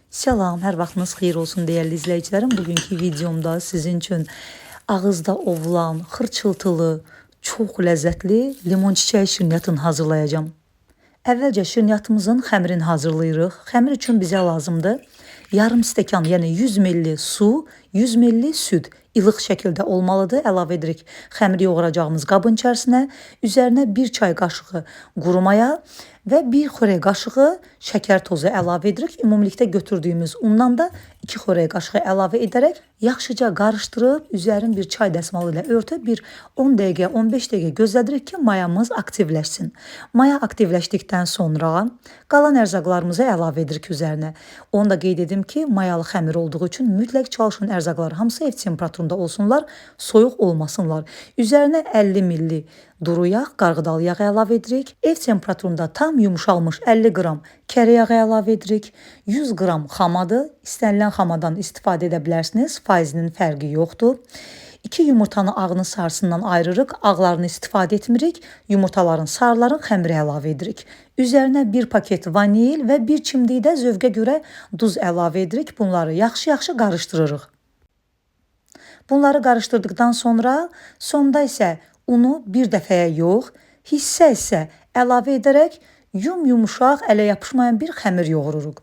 Salam, hər vaxtınız xeyir olsun dəyərli izləyicilərim. Bugünkü videomda sizin üçün ağızda ovulan, xırçıltılı, çox ləzzətli limon çiçəyi şirniyyatını hazırlayacağam. Əvvəlcə şirniyyatımızın xəmirini hazırlayırıq. Xəmir üçün bizə lazımdır yarım stəkan, yəni 100 milli su, 100 milli süd ilıq şəkildə olmalıdır. Əlavə edirik xəmiri yoğuracağımız qabın içərisinə. Üzərinə 1 çay qaşığı quru maya və 1 xörək qaşığı şəkər tozu əlavə edirik. Ümumilikdə götürdüyümüz undan da 2 xörək qaşığı əlavə edərək yaxşıca qarışdırıb üzərini bir çay dəsmalı ilə örtüb bir 10 dəqiqə, 15 dəqiqə gözlədirik ki, mayamız aktivləşsin. Maya aktivləşdikdən sonra qalan ərzaqlarımızı əlavə edirik üzərinə. Onu da qeyd edim ki, mayalı xəmir olduğu üçün mütləq çalışın ərzaqlar hamısı ev temperaturunda olsunlar, soyuq olmasınlar. Üzərinə 50 milli duru yağ, qarğıdalı yağı əlavə edirik. Ev temperaturunda tam yumşalmış 50 qram kərə yağı əlavə edirik. 100 qram xamadır. İstənilən xamadan istifadə edə bilərsiniz. Faizinin fərqi yoxdur. 2 yumurtanı ağını sarısından ayırırıq. Ağlarını istifadə etmirik. Yumurtaların sarıların xəmirə əlavə edirik. Üzərinə 1 paket vanil və 1 çimdik də zövqə görə duz əlavə edirik. Bunları yaxşı-yaxşı qarışdırırıq. Bunları qarışdırdıqdan sonra sonda isə unu bir dəfəyə yox, hissə-hissə əlavə edərək yum-yumuşaq, ələ yapışmayan bir xəmir yoğururuq.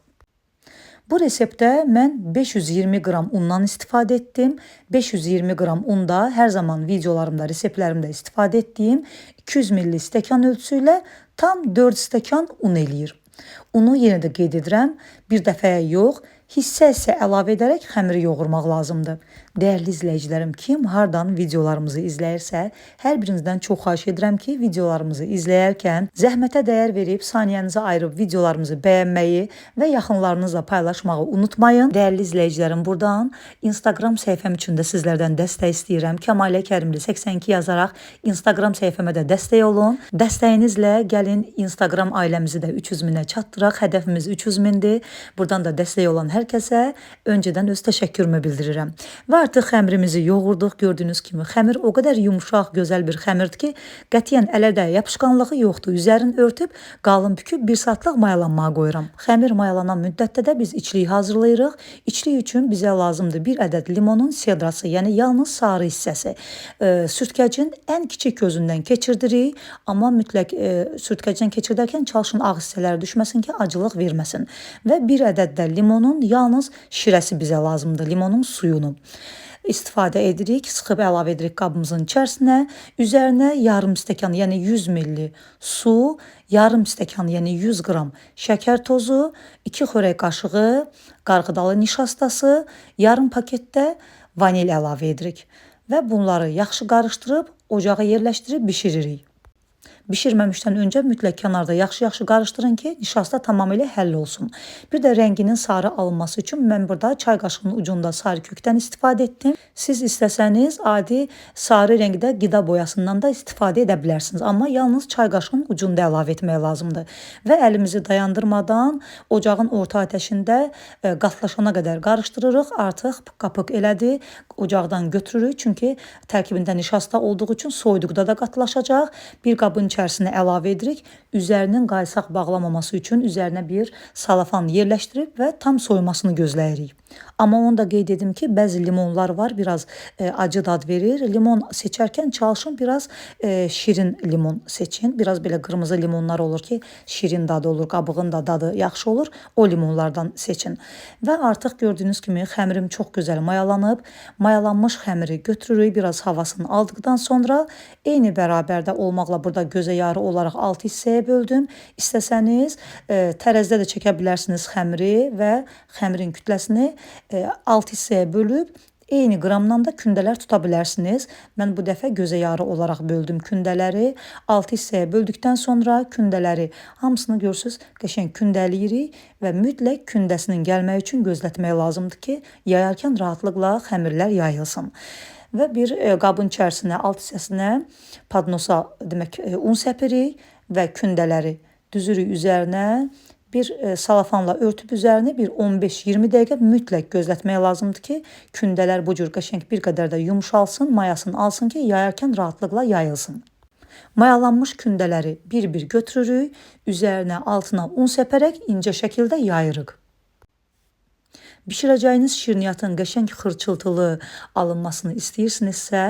Bu reseptdə mən 520 qram undan istifadə etdim. 520 qram unda hər zaman videolarımda, reseptlərimdə istifadə etdiyim 200 milli stəkan ölçüsü ilə tam 4 stəkan un eləyir. Unu yenə də qeyd edirəm, bir dəfəyə yox, hissə-hissə əlavə edərək xəmiri yoğurmaq lazımdır. Dəyərli izləyicilərim, kim hardan videolarımızı izləyirsə, hər birinizdən çox xahiş edirəm ki, videolarımızı izləyərkən zəhmətə dəyər verib saniyənizi ayırıb videolarımızı bəyənməyi və yaxınlarınızla paylaşmağı unutmayın. Dəyərli izləyicilərim, buradan Instagram səhifəm üçün də sizlərdən dəstək istəyirəm. Kəmalə Kərimli 82 yazaraq Instagram səhifəmə də dəstək olun. Dəstəyinizlə gəlin Instagram ailəmizi də 300 minə çatdıraq. Hədəfimiz 300 mindir. Buradan da dəstək olan hər kəsə öncədən öz təşəkkürümü bildirirəm. Və artıq xəmirimizi yoğurduq. Gördüyünüz kimi xəmir o qədər yumşaq, gözəl bir xəmirdir ki, qətiyyən ələ də yapışqanlığı yoxdur. Üzərini örtüb qalın büküb 1 saatlıq mayalanmağa qoyuram. Xəmir mayalanan müddətdə də biz içliyi hazırlayırıq. İçlik üçün bizə lazımdır bir ədəd limonun sedrası, yəni yalnız sarı hissəsi. Sürtkəcin ən kiçik gözündən keçirdirik, amma mütləq sürtkəcdən keçirdərkən çalışın ağ hissələri düşməsin ki, acılıq verməsin. Və bir ədəd də limonun yalnız şirəsi bizə lazımdır, limonun suyunu istifadə edirik, sıxıb əlavə edirik qabımızın içərisinə. Üzərinə yarım stəkan, yəni 100 milli su, yarım stəkan, yəni 100 qram şəkər tozu, 2 xörək qaşığı qarğıdalı nişastası, yarım paketdə vanil əlavə edirik və bunları yaxşı qarışdırıb ocağa yerləşdirib bişiririk. Bişirməmişdən öncə mütləq kənarda yaxşı-yaxşı qarışdırın ki, nişasta tamamilə həll olsun. Bir də rənginin sarı alınması üçün mən burada çay qaşığının ucunda sarı kökdən istifadə etdim. Siz istəsəniz adi sarı rəngdə qida boyasından da istifadə edə bilərsiniz. Amma yalnız çay qaşığının ucunda əlavə etmək lazımdır. Və əlimizi dayandırmadan ocağın orta atəşində qatlaşana qədər qarışdırırıq. Artıq qapıq elədi. Ocaqdan götürürük. Çünki tərkibində nişasta olduğu üçün soyuduqda da qatlaşacaq. Bir qabın içərisinə əlavə edirik. Üzərinin qaysaq bağlamaması üçün üzərinə bir salafan yerləşdirib və tam soyumasını gözləyirik. Amma onu da qeyd edim ki, bəzi limonlar var, biraz acı dad verir. Limon seçərkən çalışın biraz şirin limon seçin. Biraz belə qırmızı limonlar olur ki, şirin dadı olur, qabığın da dadı yaxşı olur. O limonlardan seçin. Və artıq gördüyünüz kimi xəmirim çox gözəl mayalanıb. Mayalanmış xəmiri götürürük, biraz havasını aldıqdan sonra eyni bərabərdə olmaqla burada gözə yarı olaraq 6 hissəyə böldüm. İstəsəniz tərəzidə də çəkə bilərsiniz xəmiri və xəmirin kütləsini 6 hissəyə bölüb eyni qramdan da kündələr tuta bilərsiniz. Mən bu dəfə gözə yarı olaraq böldüm kündələri. 6 hissəyə böldükdən sonra kündələri hamısını görürsüz, qəşəng kündəliyirik və mütləq kündəsinin gəlməyi üçün gözlətmək lazımdır ki, yayarkən rahatlıqla xəmirlər yayılsın. Və bir qabın içərisinə, alt hissəsinə padnosa demək un səpirik və kündələri düzürük üzərinə. Bir salafanla örtüb üzərini bir 15-20 dəqiqə mütləq gözlətmək lazımdır ki, kündələr bu cür qəşəng bir qədər də yumşalsın, mayasını alsın ki, yayarkən rahatlıqla yayılsın. Mayalanmış kündələri bir-bir götürürük, üzərinə altına un səpərək incə şəkildə yayırıq. Bişirəcəyiniz şirniyyatın qəşəng xırçıltılı alınmasını istəyirsinizsə,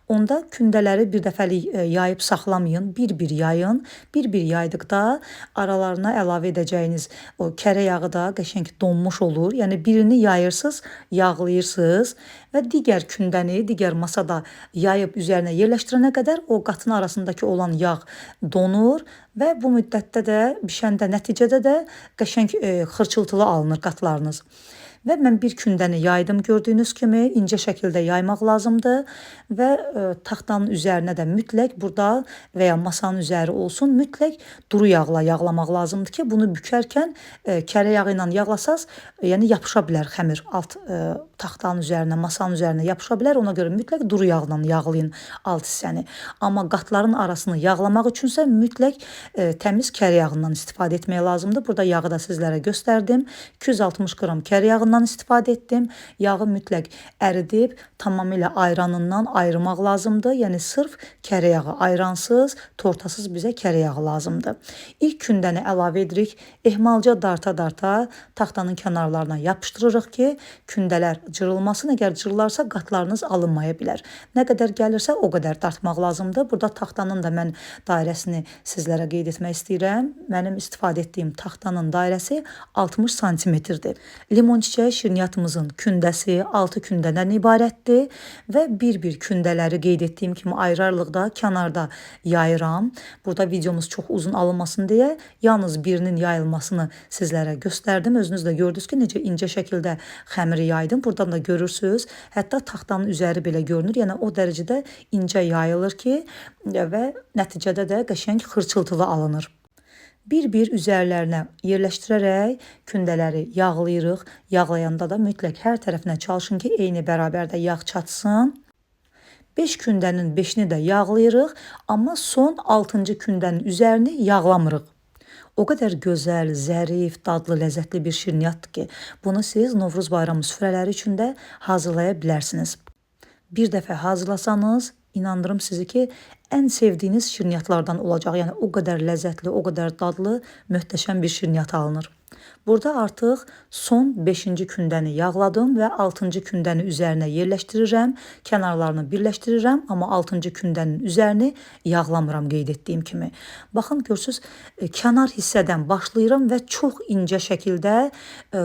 onda kündələri bir dəfəlik yayıb saxlamayın, bir-bir yayın. Bir-bir yaydıqda aralarına əlavə edəcəyiniz o kərə yağı da qəşəng donmuş olur. Yəni birini yayırsınız, yağlayırsınız və digər kündəni digər masada yayıb üzərinə yerləşdirənə qədər o qatın arasındakı olan yağ donur və bu müddətdə də bişəndə nəticədə də qəşəng xırçıltılı alınır qatlarınız. Və mən bir kündəni yaydım, gördüyünüz kimi incə şəkildə yaymaq lazımdır və taxtanın üzərinə də mütləq burada və ya masanın üzəri olsun, mütləq duru yağla yağlamaq lazımdır ki, bunu bükərkən kərə yağı ilə yağlasaz, yəni yapışa bilər xəmir alt taxtanın üzərinə, masanın üzərinə yapışa bilər. Ona görə mütləq duru yağla yağlayın alt hissəni. Amma qatların arasını yağlamaq üçünsə mütləq təmiz kərə yağından istifadə etmək lazımdır. Burada yağı da sizlərə göstərdim. 260 qram kərə yağından istifadə etdim. Yağı mütləq əridib tamamilə ayranından ayırmaq lazımdır. Yəni sırf kərə yağı, ayransız, tortasız bizə kərə yağı lazımdır. İlk kündəni əlavə edirik. Ehmalca darta-darta taxtanın kənarlarına yapışdırırıq ki, kündələr cırılmasın. Əgər cırılarsa qatlarınız alınmaya bilər. Nə qədər gəlirsə o qədər dartmaq lazımdır. Burada taxtanın da mən dairəsini sizlərə qeyd etmək istəyirəm. Mənim istifadə etdiyim taxtanın dairəsi 60 santimetrdir. Limon çiçəyi şirniyyatımızın kündəsi 6 kündədən ibarətdir və bir-bir kündələri qeyd etdiyim kimi ayrı-ayrılıqda kənarda yayıram. Burada videomuz çox uzun alınmasın deyə yalnız birinin yayılmasını sizlərə göstərdim. Özünüz də gördünüz ki, necə incə şəkildə xəmiri yaydım. Buradan da görürsünüz. Hətta taxtanın üzəri belə görünür. Yəni o dərəcədə incə yayılır ki və nəticədə də qəşəng xırçıltılı alınır. Bir-bir üzərlərinə yerləşdirərək kündələri yağlayırıq. Yağlayanda da mütləq hər tərəfinə çalışın ki, eyni bərabərdə yağ çatsın. 5 kündənin 5-ini də yağlayırıq, amma son 6-cı kündənin üzərini yağlamırıq. O qədər gözəl, zərif, dadlı, ləzzətli bir şirniyyatdır ki, bunu siz Novruz bayramı süfrələri üçün də hazırlaya bilərsiniz. Bir dəfə hazırlasanız, inandırım sizi ki, ən sevdiyiniz şirniyyatlardan olacaq. Yəni o qədər ləzzətli, o qədər dadlı, möhtəşəm bir şirniyyat alınır. Burada artıq son 5-ci kündəni yağladım və 6-cı kündəni üzərinə yerləşdirirəm. Kənarlarını birləşdirirəm, amma 6-cı kündənin üzərini yağlamıram qeyd etdiyim kimi. Baxın, görürsünüz, kənar hissədən başlayıram və çox incə şəkildə,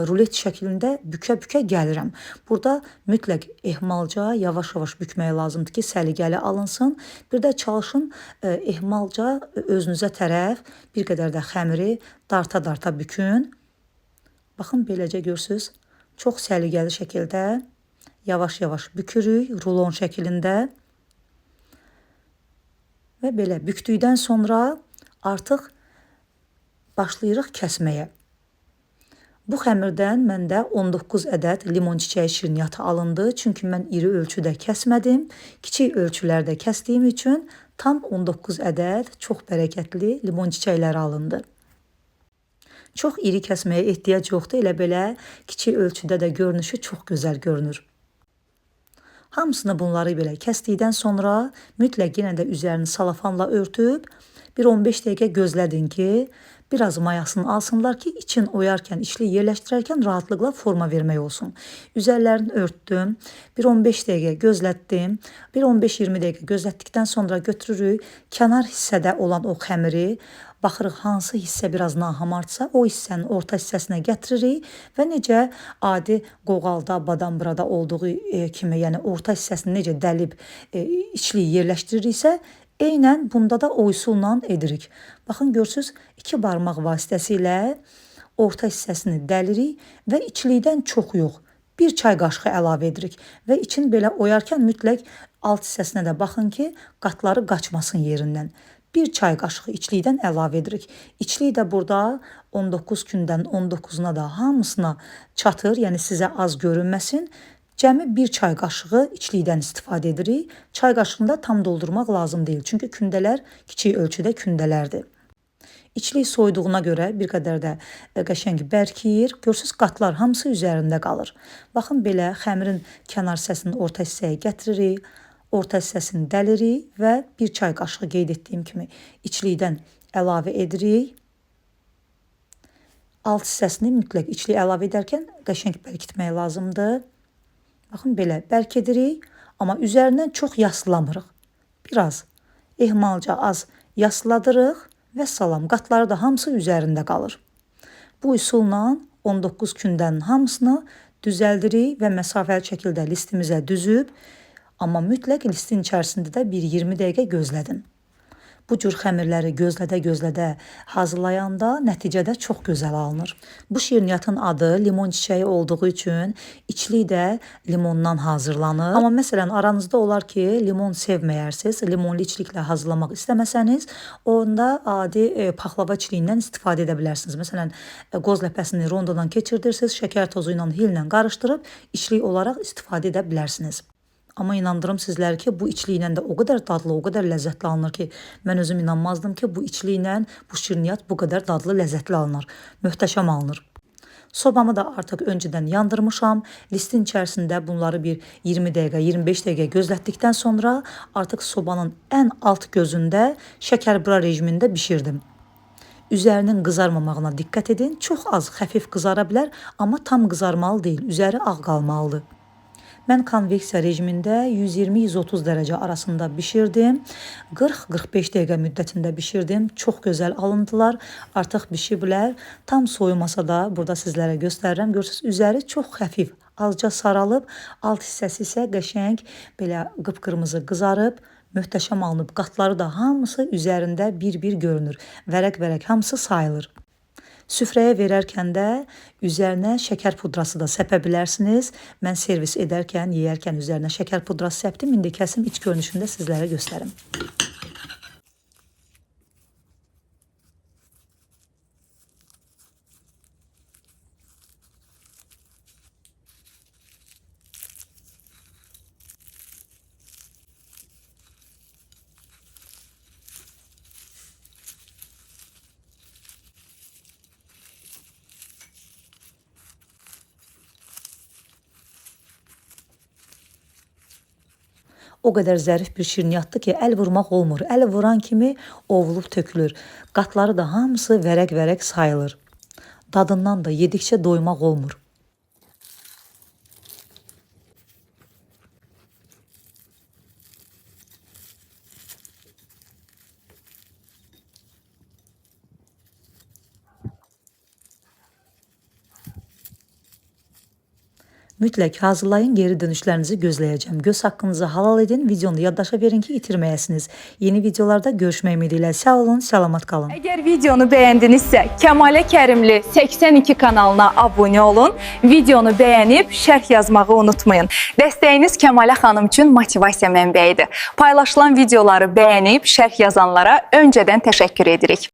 rulet şəklində bükə-bükə gəlirəm. Burada mütləq ehmalca, yavaş-yavaş bükmək lazımdır ki, səliqəli alınsın. Bir də çalışın ehmalca özünüzə tərəf bir qədər də xəmiri darta-darta bükün. Baxın, beləcə görürsünüz, çox səliqəli şəkildə yavaş-yavaş bükürük, rulon şəklində. Və belə bükdükdən sonra artıq başlayırıq kəsməyə. Bu xəmirdən məndə 19 ədəd limon çiçəyi şirniyyatı alındı. Çünki mən iri ölçüdə kəsmədim. Kiçik ölçülərdə kəsdiyim üçün tam 19 ədəd çox bərəkətli limon çiçəkləri alındı. Çox iri kəsməyə ehtiyac yoxdur. Elə belə kiçik ölçüdə də görünüşü çox gözəl görünür. Hamısını bunları belə kəsdikdən sonra mütləq yenə də üzərini salafanla örtüb bir 15 dəqiqə gözlədin ki, biraz mayasını alsınlar ki, için oyarkən, içli yerləşdirərkən rahatlıqla forma vermək olsun. Üzərlərini örtdüm, bir 15 dəqiqə gözlətdim. Bir 15-20 dəqiqə gözlətdikdən sonra götürürük kənar hissədə olan o xəmiri, baxırıq hansı hissə biraz nahamardsa, o hissənin orta hissəsinə gətiririk və necə adi qoğalda, badambrada olduğu kimi, yəni orta hissəsini necə dəlib içliyi yerləşdiririksə, eynən bunda da o üsulla edirik. Baxın, görürsünüz, 2 barmaq vasitəsilə orta hissəsini dəlirik və içlikdən çox yox, bir çay qaşığı əlavə edirik və için belə oyarkən mütləq alt hissəsinə də baxın ki, qatları qaçmasın yerindən. Bir çay qaşığı içlikdən əlavə edirik. İçlik də burada 19 gündən 19-una da hamısına çatır, yəni sizə az görünməsin. Cəmi bir çay qaşığı içlikdən istifadə edirik. Çay qaşığını da tam doldurmaq lazım deyil. Çünki kündələr kiçik ölçüdə kündələrdir. İçlik soyuduğuna görə bir qədər də qəşəng bərkiyir. Görürsünüz, qatlar hamısı üzərində qalır. Baxın, belə xəmirin kənar hissəsini orta hissəyə gətiririk. Orta hissəsini dəlirik və bir çay qaşığı qeyd etdiyim kimi içlikdən əlavə edirik. Alt hissəsini mütləq içlik əlavə edərkən qəşəng bərkitmək lazımdır. Baxın belə bərk edirik, amma üzərindən çox yaslamırıq. Biraz ehmalca az yasladırıq və salam. Qatları da hamısı üzərində qalır. Bu üsulla 19 kündənin hamısını düzəldirik və məsafəli şəkildə listimizə düzüb, amma mütləq listin içərisində də bir 20 dəqiqə gözlədin. Bu cür xəmirləri gözlədə-gözlədə hazırlayanda nəticədə çox gözəl alınır. Bu şirniyyatın adı limon çiçəyi olduğu üçün içlik də limondan hazırlanır. Amma məsələn aranızda olar ki, limon sevməyərsiniz, limonlu içliklə hazırlamaq istəməsəniz, onda adi paxlava içliyindən istifadə edə bilərsiniz. Məsələn, qoz ləpəsini rondodan keçirdirsiniz, şəkər tozu ilə, hillə qarışdırıb içlik olaraq istifadə edə bilərsiniz. Amma inandırım sizləri ki, bu içliklə də o qədər dadlı, o qədər ləzzətli alınır ki, mən özüm inanmazdım ki, bu içliklə bu şirniyyat bu qədər dadlı, ləzzətli alınır. Möhtəşəm alınır. Sobamı da artıq öncədən yandırmışam. Listin içərisində bunları bir 20 dəqiqə, 25 dəqiqə gözlətdikdən sonra artıq sobanın ən alt gözündə şəkərbura rejimində bişirdim. Üzərinin qızarmamağına diqqət edin. Çox az, xəfif qızara bilər, amma tam qızarmalı deyil. Üzəri ağ qalmalıdır. Mən konveksiya rejimində 120-130 dərəcə arasında bişirdim. 40-45 dəqiqə müddətində bişirdim. Çox gözəl alındılar. Artıq bişiblər. Tam soyumasa da burada sizlərə göstərirəm. Görürsünüz, üzəri çox xəfif, azca saralıb, alt hissəsi isə qəşəng belə qıpqırmızı qızarıb, möhtəşəm alınıb. Qatları da hamısı üzərində bir-bir görünür. Vərəq-vərəq hamısı sayılır. Süfrəyə verərkən də üzərinə şəkər pudrası da səpə bilərsiniz. Mən servis edərkən, yeyərkən üzərinə şəkər pudrası səpdim. İndi kəsim iç görünüşündə sizlərə göstərim. O qədər zərif bir şirniyyatdır ki, əl vurmaq olmur. Əl vuran kimi ovulub tökülür. Qatları da hamısı vərəq-vərəq sayılır. Dadından da yedikcə doymaq olmur. Mütləq hazırlayın, geri dönüşlərinizi gözləyəcəm. Göz haqqınızı halal edin, videonu yaddaşa verin ki, itirməyəsiniz. Yeni videolarda görüşmək ümidi ilə sağ olun, salamat qalın. Əgər videonu bəyəndinizsə, Kəmalə Kərimli 82 kanalına abunə olun, videonu bəyənib şərh yazmağı unutmayın. Dəstəyiniz Kəmalə xanım üçün motivasiya mənbəyidir. Paylaşılan videoları bəyənib şərh yazanlara öncədən təşəkkür edirik.